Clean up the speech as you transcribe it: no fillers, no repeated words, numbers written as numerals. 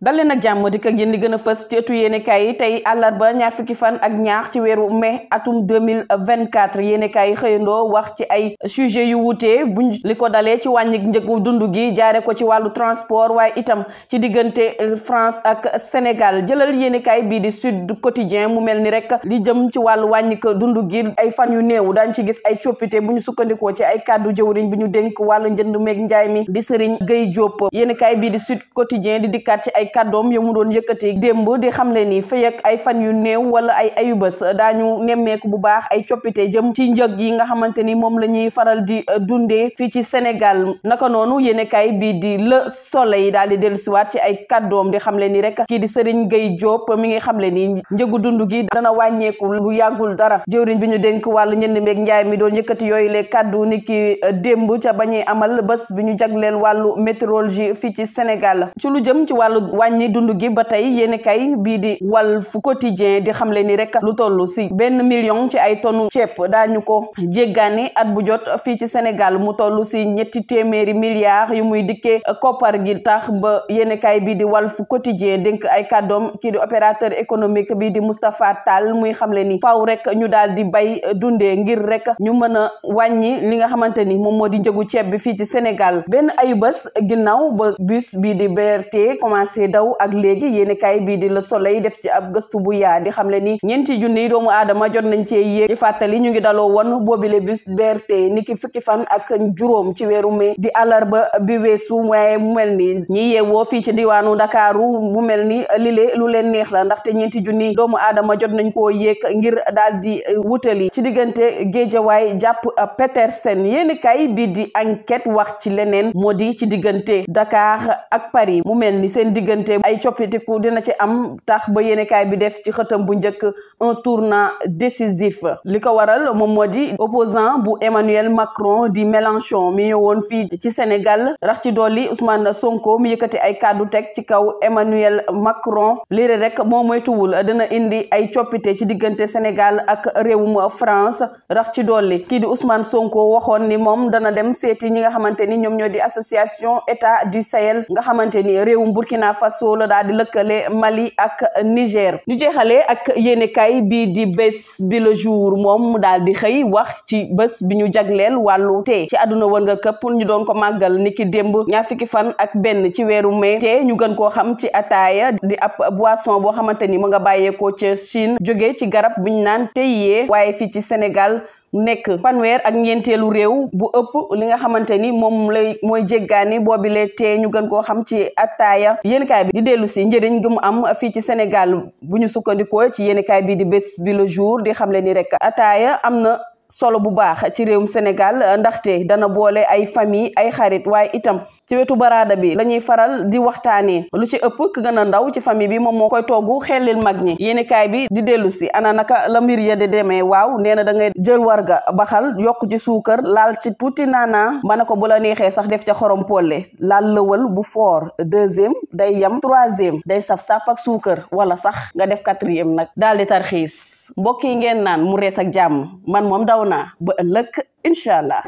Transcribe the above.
dal leen ak jàmm di ko yéen di gën a fës ci ëttu yéenekaay yi tey àllarba ñaar fukki fan ak ñaar ci weeru mai atum 2024 yéenekaay yi xëyandoo wax ci ay sujet yu wuute buñ li ko dalee ci wàññi njëgu dund gi jaare ko ci wàllu transport waaye itam ci diggante France ak Sénégal jëlal yéenekaay bii di Sud Quotidien mu mel ni rek li jëm ci wàllu wàññi ko dund gi ay fan yu néew daañ ci gis ay coppite bu ñu sukkandikoo ci ay kàddu jëwriñ bi ñu dénk wàllu njënd meeg njaay mi di Serigne Gueye Diop yéenekaay bii di Sud Quotidien di dikkaat ci ay kàddoom yu mu doon yëkkati démb di xamle ni fay ak ay fan yu néew wala ay ayubés daañu nemmeeku bu baax ay coppite jëm ci njëg yi nga xamante ni moom la ñuy faral di dundee fii ci Sénégal naka noonu yéenekaay bii di Le Soleil daal di dellusiwaat ci ay kàddoom di xamle ni rek kii di Serigne Gueye Diop mi ngi xamle ni njëgu dund gi dana wàññeeku lu yàggul dara jëwriñ bi ñu dénk wàllu njënd meeg njaay mi doon yëkkati yooyu le kàddu ni ki démb ca bañuy amal bés bi ñu jagleel wàllu météorologie fii ci Sénégal ci lu jëm ci wàllu wàññi dund gi ba tey yéenekaay bii di Walf Quotidien di xamle ni rek lu toll si 1 million ci ay tonu ceeb daañu ko jéggaani at bu jot fii ci Sénégal mu toll si 200 milliards yu muy dikkee koppar gi tax ba yéenekaay bii di Walf Quotidien dénk ay kàddoom kii di opérateur économique bii di Moustapha Tall muy xamle ni faaw rek ñu daal di bay dundee ngir rek ñu mën a wàññi li nga xamante ni moom moo di njëgu ceeb bi fii ci Sénégal benn ayubés ginnaaw ba bus bii di BRT commencé daw ak léegi yéenekaay bii di Le Soleil def ci ab gëstu bu yaa di xamle ni 4 junniy doomu aadama jot nañ cee yéeg ci fàttali ñu ngi daloo woon boobile bus BRT niki fukki fan ak juróom ci weeru mai di àllarba bi weesu waaye mu mel ni ñi yeewoo fii ci diwaanu Ndakaaru mu mel ni lile lu leen neex la ndaxte 4 junniy doomu aadama jot nañ koo yéeg ngir daal di wutali ci diggante Géejawaay jàpp Petersen yéenekaay bii di Enquête wax ci leneen moo di ci diggante Dakar ak Paris mu mel ni seen diggante ay coppitiku dina ci am tax ba yéenekaay bi def ci xëtam bu njëkk un tournant décisif li ko waral moom moo di opposant bu Emmanuel Macron di Mélenchon mi ñëwoon fii ci Sénégal rax ci dolli Ousmane Sonko mi yëkkati ay kàddu teg ci kaw Emmanuel Macron lii rek moo moytuwul dina indi ay coppite ci diggante Sénégal ak réewum France rax ci dolli kii di Ousmane Sonko waxoon ni moom dana dem seeti ñi nga xamante ni ñoom ñoo di association État du Sahel nga xamante ni réewum Burkina Faso la daal di lëkkale Mali ak Niger ñu jeexalee ak yéenekaay bii di Bës Bi Le Jour moom mu daal di xëy wax ci bés bi ñu jagleel wàllu tee ci àdduna wërngal këpp ñu doon ko màggal niki démb 20 fan ak benn ci weeru mai te ñu gën koo xam ci ataaya di ab boisson boo xamante ni mu nga bàyyeekoo ca Chine jóge ci garab bi ñu naan teyee waaye fii ci Sénégal nekk fanweer ak ñeenteelu réew bu ëpp li nga xamante ni moom lay mooy jéggaani boobile tee ñu gën koo xam ci ataaya yéenekaay bi di dellu si njëriñ gi mu am fii ci Sénégal bu ñu sukkandikoo ci yéenekaay bi di Bës Bi Le Jour di xamle ni rek ataaya am na solo bu baax ci réewum Sénégal ndaxte dana boole ay famille ay xarit waaye itam ci wetu baraada bi la ñuy faral di waxtaanee lu ci ëpp ku gën a ndaw ci famille bi moom moo koy togg xellil mag ñi yéenekaay bi di dellu si ana naka la mbir ya de demee waaw nee na da ngay jël warga baxal yokk ci suukar laal ci tuuti naana ba na ko bu la neexee sax def ca xorom polle laal lëwal bu fort 2e day yam 3e day saf sàpp ak suukar wala sax nga def 4e nag daal di tarxiis mbokk yi ngeen naan mu rees ak jàmm man moom daw naa ba ëllëg incha allah